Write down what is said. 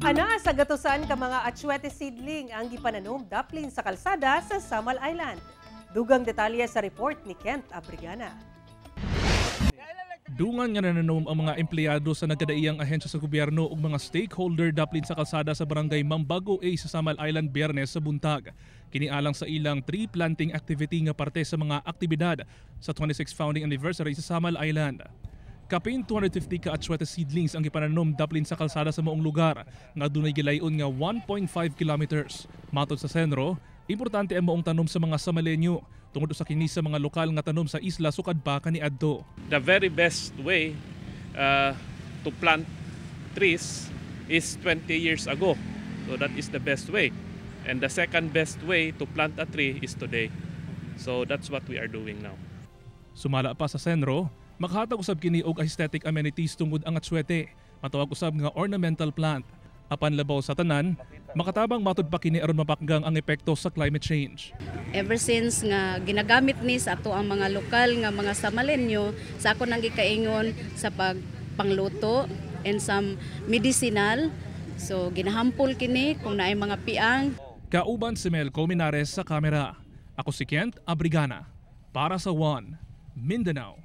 Ana sa gatusan ka mga atsuete seedling ang gipananom daplin sa kalsada sa Samal Island. Dugang detalye sa report ni Kent Abrigana. Dungan nga nananom ang mga empleyado sa nagkadaiyang ahensya sa gobyerno ug mga stakeholder daplin sa kalsada sa Barangay Mambago A sa Samal Island Biyernes sa buntag. Kini alang sa ilang tree planting activity nga parte sa mga aktibidad sa 26th founding anniversary sa Samal Island. Kapin 250 ka atsuete seedlings ang gipananom daplin sa kalsada sa maong lugar nga dunay gilayon nga 1.5 kilometers. Matod sa CENRO, importante ang maong tanom sa mga Samalenyo tungod sa kini sa mga lokal nga tanom sa isla sukad pa kaniadto. The very best way to plant trees is 20 years ago. So that is the best way. And the second best way to plant a tree is today. So that's what we are doing now. Sumala pa sa CENRO, makahatag usab kini og aesthetic amenities tungod ang atsuete, matawag usab nga ornamental plant. Apan labaw sa tanan, makatabang matud pa kini aron mapakgang ang epekto sa climate change. Ever since nga ginagamit ni sa ato ang mga lokal nga mga Samalenyo sa ako nang gikaingon sa pagpangluto and some medicinal, so ginahampol kini kung naay mga piang. Kauban si Mel Colmenares sa kamera. Ako si Kent Abrigana para sa One Mindanao.